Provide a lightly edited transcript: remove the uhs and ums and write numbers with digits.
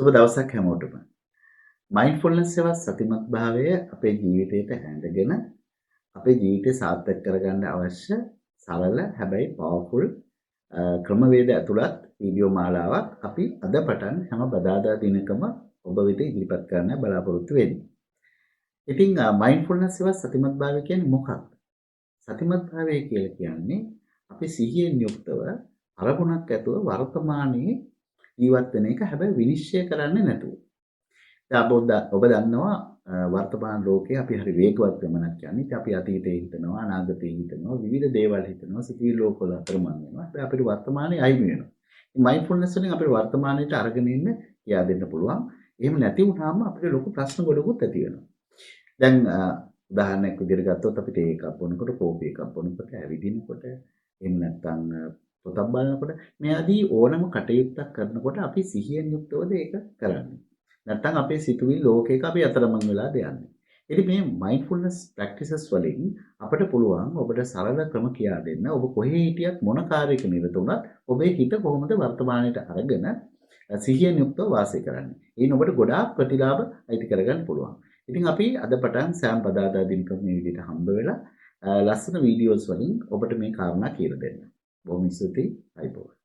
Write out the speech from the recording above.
සුබ දවසක් හැමෝටම. මයින්ඩ්ෆුල්නස් සේවා සතිමත් භාවය අපේ ජීවිතයට ඇඳගෙන අපේ ජීවිතය සාර්ථක කරගන්න අවශ්‍ය සරල හැබැයි පවර්ෆුල් ක්‍රමවේද ඇතුළත් වීඩියෝ මාලාවක් අපි අද පටන් හැම බදාදා දිනකම ඔබ වෙත ඉදිරිපත් කරන්න බලාපොරොත්තු වෙන්නේ. ඉතින් මයින්ඩ්ෆුල්නස් සේවා සතිමත් භාවය කියන්නේ මොකක්ද? සතිමත් භාවය කියලා කියන්නේ අපි සිහියෙන් යුක්තව අරමුණක් ඇතුව වර්තමානයේ ජීවත් වෙන එක, හැබැයි විනිශ්චය කරන්නේ නැතුව. දැන් ඔබ දන්නවා වර්තමාන ලෝකයේ අපි හරි වේගවත් ගමනක් යන්නේ. ඉතින් අපි අතීතේ හිතනවා, අනාගතේ හිතනවා, විවිධ දේවල් හිතනවා, සිතුවිලි ලෝකවල අතරමං වෙනවා. හැබැයි අපිට වර්තමානයේ අහිමි වෙනවා. ඉතින් මයින්ඩ්ෆුල්නස් වලින් අපිට වර්තමානයේට අරගෙන ඉන්න කියා දෙන්න පුළුවන්. එහෙම නැති වුණාම අපිට ලොකු ප්‍රශ්න ගොඩකුත් ඇති වෙනවා. දැන් උදාහරණයක් විදිහට ගත්තොත් අපි තේ එකක් බොනකොට, කෝපි එකක් බොනකොට, ඇවිදිනකොට, එහෙම නැත්නම් පොතක් බලනකොට, මේ ආදී ඕනම කටයුත්තක් කරනකොට අපි සිහියෙන් යුක්තවද ඒක කරන්නේ? නැත්නම් අපේ සිතුවිලි ලෝකයක අපි අතරමං වෙලාද යන්නේ? ඉතින් මේ මයින්ඩ්ෆුල්නස් ප්‍රැක්ටිසස් වලින් අපට පුළුවන් ඔබට සරල ක්‍රම කියා දෙන්න. ඔබ කොහේ හිටියත් මොන කාර්යයක නිරත වුණත් ඔබේ හිත කොහොමද වර්තමානයට අරගෙන සිහියෙන් යුක්තව වාසය කරන්නේ? එයින් ඔබට ගොඩාක් ප්‍රතිලාභ අයිති කරගන්න පුළුවන්. ඉතින් අපි අද පටන් සෑම බදාදා දිනකම මේ විදිහට හම්බ වෙලා ලස්සන වීඩියෝස් වලින් ඔබට මේ කාරණා කියලා දෙන්න. බොහොම ස්තුතියි. අයිබෝවන්.